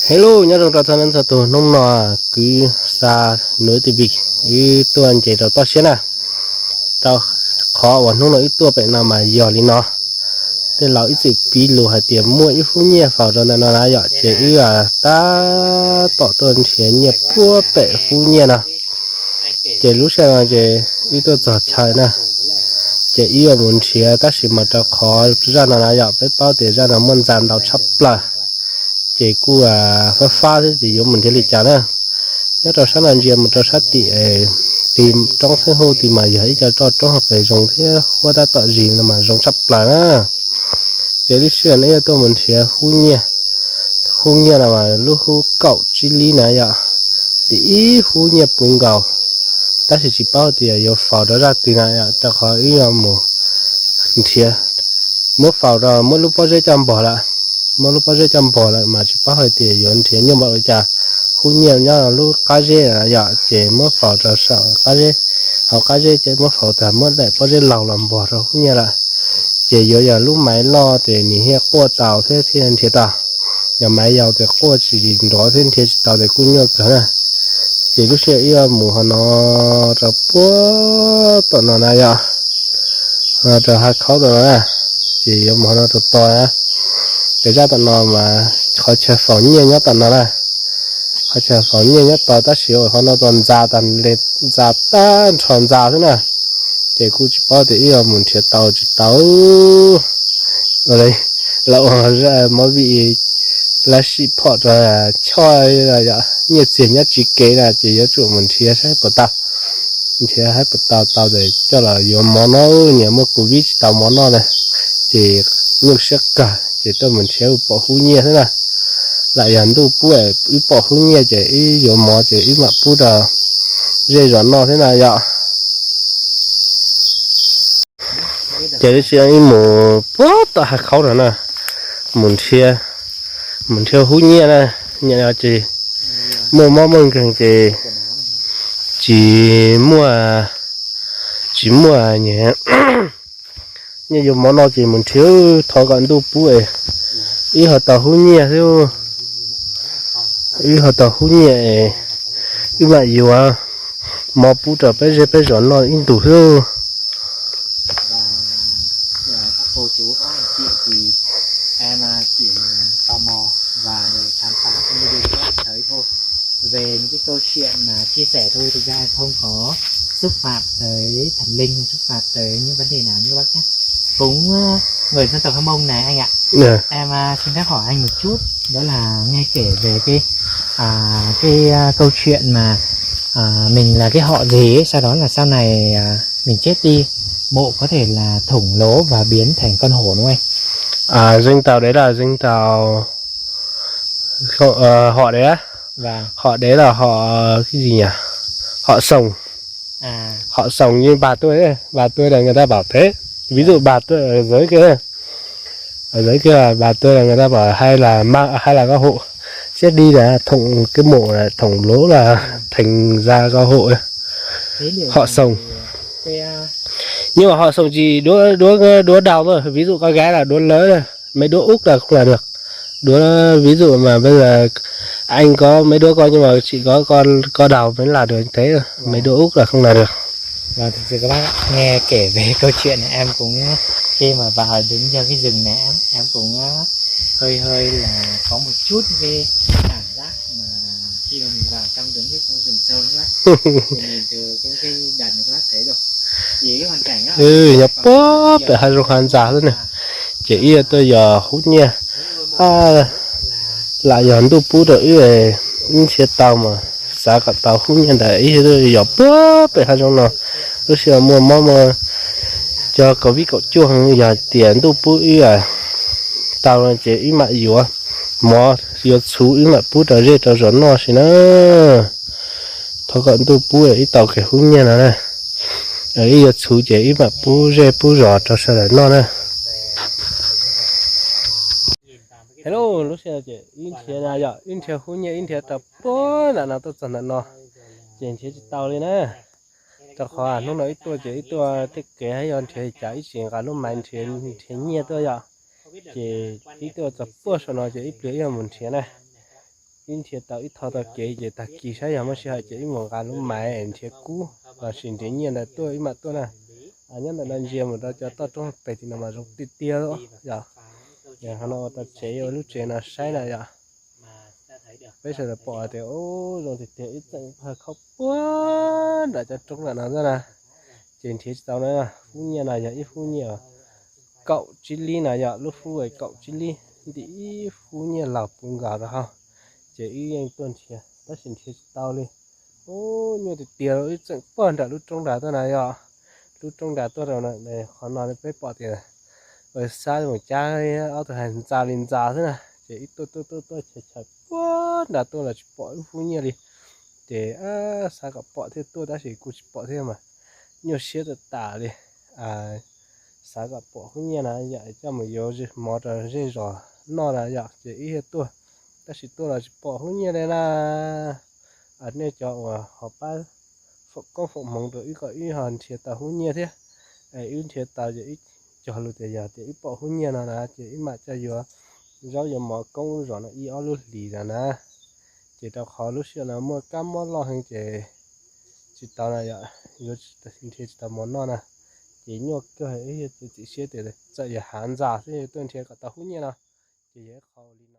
Hello, nyob zoo rau txhua leej txhua tus. Hnub no kuv xa nuv tiv pis wb tuaj nce rau toj siab na. Rau qhov uas hnub no wb tuaj pem no mas yog li no, tej laus ib txwm piv lus hais tias muaj ib hub nyiaj faus rau ntawm no na yom, ces wb tab tom tuaj nrhiav nyiaj puag pem hub nyiaj no. Ces lub sij hawm no ces wb tuaj txog chaw na, ces wb yuav mus nrhiav tab sis mas rau qhov zaj no na yom, peb paub tias zaj no muaj ntxa ntau tshaj plaws, ces kuj fab fab thiab ces yuav mus nrhiav li cas na. Nyob rau sab no ntsia mus rau sab tim, tim roob Xeeb Huj tim mas yog ib co roj roob pes zoo thiab huab tab tom zis no mas zoo tshaj plaws na. Ces lub sij hawm no yuav tuaj mus nrhiav hub nyiaj, hub nyiaj no mas lub hub kaum tsib lib na yom, tim ib hub nyiaj puv nkaus, tab sis tsis paub tias yuav faus rau zaj twg na yom, rau qhov wb yuav mus nrhiav, muab faus rau muab lub pob zeb coj npog lawm, muab lub pob zeb coj npog lawm mas tsis paub hais tias yuav nrhiav nyuaj npaum li cas. Hub nyiaj nyob lub qab zeb yom, ces muab faus rau saum qab zeb, hauv qab zeb ces muab faus tas muab daim pob zeb laug los npog rau hub nyiaj lawm. Ces yuav yog lub maiv loj ces nws thiaj quaj tau thiab thiaj nrhiav tau, yog maiv yaus ces quaj tsis nrov thiab nrhiav tsis tau ces kuj nyuaj kawg na. Ces lub sij hawm wb yuav mus ho no rau puag tom no na yom, rau Hav Khaub tom no na, ces yuav mus ho no rau tod na. Ces zaj tom no mas qhov chaw faus nyiaj nyob tom no na, qhov chaw faus nyiaj nyob tod tab sis ho no tod ntxa tag, ntxa tag nrho ntxa xwb na. Ces kuj tsis paub tias wb yuav mus nrhiav tau tsis tau. Lawv ua movie, lawv sim phom rau choj, nyiaj txiag nyob tsis kev na ces yuav tsum mus nrhiav saib puas tau. Nrhiav saib puas tau, tau ces coj los yuav mov noj, niam muaj covid tsis tau mov noj na, ces nyuaj siab kawg ces tuaj mus nrhiav pom hub nyiaj xwb na. Lam yog ntuj pub wb pom hub nyiaj ces wb yuav mov ces wb mam pub rau zej zos noj thiab na yom. Ces wb sim wb mus puag tom Hav Khaub no na, mus nrhiav, mus nrhiav hub nyiaj na, nyiaj no ces muaj mob muaj nkeeg ces tsis muaj, tsis muaj nyiaj yuav mov noj ces mus nrhiav, thov kom ntuj pub wb ho tau hub nyiaj xwb, wb ho tau hub nyiaj es wb mam yuav mov pub rau peb zej peb zos noj ib ntus xwb. Về những cái câu chuyện mà chia sẻ thôi thì ra không có xúc phạm tới thần linh hay xúc phạm tới những vấn đề nào như bác nhé. Cũng ờ, người dân tộc Hmông này anh ạ. Em à, xin phép hỏi anh một chút, đó là nghe kể về cái à, cái à, câu chuyện mà à, mình là cái họ gì ấy, sau đó là sau này à, mình chết đi, mộ có thể là thủng lỗ và biến thành con hổ đúng không anh? À, dân tộc đấy là dân tộc không, ờ, họ đấy á. Vâng. Họ đấy là họ cái gì nhỉ? Họ Sồng. À. Họ Sồng như bà tôi ấy, bà tôi là người ta bảo thế. Ví dụ bà tôi ở dưới kia, ở dưới kia là bà tôi là người ta bảo hay là ma, hay là có hộ. Chết đi là thủng cái mộ là thủng lỗ là thành ra có hộ. Họ Sồng. Nhưng mà họ Sồng chỉ đũa đũa đũa đầu thôi, ví dụ con gái là đũa lớn thôi. Mấy đũa út là không là được. Đũa ví dụ mà bây giờ anh có mấy đũa con nhưng mà chỉ có con có đầu mới là được thế thôi. Mấy đũa út là không là được. Vâng, thực sự các bác ạ, nghe kể về câu chuyện này em cũng khi mà vào đứng trong cái rừng này em, em cũng ờ, hơi hơi là có một chút cái cảm giác mà khi mà mình vào trong đứng cái trong rừng sâu các bác thì nhìn từ cái cái đàn này các bác thấy rồi thì cái hoàn cảnh đó. Nyob puag pem hav zoov hav ntxa xwb na, ces ib yam tuaj yos hub nyiaj, lam yog ntuj pub rau wb, wb nrhiav tau mas xav kom tau hub nyiaj ntawd ib yam tuaj yos puag pem hav zoov no. Lub sij hawm muaj mob muaj cov covid kaum cuaj, yog tias ntuj pub wb tau ces wb mam yuav mov yuav txhuv wb mam pub rau zej rau zos noj si na. Thov kom ntuj pub wb tau kiag hub nyiaj no na, wb yuav txhuv ces wb mam pub zej pub zos rau sawv daws noj na. Hello, lub sij hawm ces wb nrhiav na yom, wb nrhiav hub nyiaj wb nrhiav rau puag nram no tuaj txog ntawm no, ces nrhiav tsis tau li na. Rau qhov hnub no wb tuaj ces wb tuaj tej kev yog nrhiav li cas wb tsis nqa lub maiv nrhiav, nrhiav nyiaj tuaj yom. Ces wb tuaj txog puag saum no ces ib pliag wb yuav mus nrhiav na. Wb nrhiav tau ib tho tau kev ces tag kis saib yog muaj sij hawm ces wb mus nqa lub maiv nrhiav kub los sis nrhiav nyiaj ntawd tuaj wb mam tuaj na. Nyob ntawm no ntsia mus rau cov toj roob pem tim no mas zoo tiag tiag yom. Qhov no ua tau tsev ua lub tsev no saib na yom. Peb sawv daws pom tias zoo tiag tiag, wb txeem pawg khaub puag nram cov roob nram no xwb na. Ces nrhiav tsis tau na, hub nyiaj no yog ib hub nyiaj kaum tsib lib no yom, lub hub kaum tsib lib, ntim ib hub nyiaj laus puv nkaus rau hauv. Ces wb yeej tuaj nrhiav tab sis nrhiav tsis tau li. Ub, nyuaj tiag tiag, wb txeem pawg nram lub roob nrad tuaj na yom. Lub roob nrad tuaj rau qhov no peb pom tias xab mus cab ob tug hais ntxa li ntxa xwb na. Ces wb tuaj tuaj tuaj tuaj chaws chaws puag nrad tuaj los tsis pom wb hub nyiaj li. Ces xav kom pom thiaj tuaj tab sis kuj tsis pom thiab mas nyuaj siab tas tas li. Xav kom pom hub nyiaj na yom, coj mus yuav mov rau zej zos noj na yom, ces wb thiaj tuaj. Tab sis tuaj los tsis pom hub nyiaj li na. Nej cov uas ho pab foom koob foom hmoov rau wb kom wb ho nrhiav tau hub nyiaj thiab. Es wb nrhiav tau ces wb cog lus tias yog tias wb pom hub nyiaj no na ces wb mam coj yuav zaub yuav mov koob lub zos no ib ob lub hlis no na. Ces rau qhov lub sij hawm no muaj kab mob loj heev ces tsis tau na yom, yuav nrhiav tsis tau mov noj na. Ces nyuaj kawg, wb txiav txim siab tias txawm yog hav ntxa xwb tuaj nrhiav kom tau hub nyiaj no. Ces yog ib qho li no.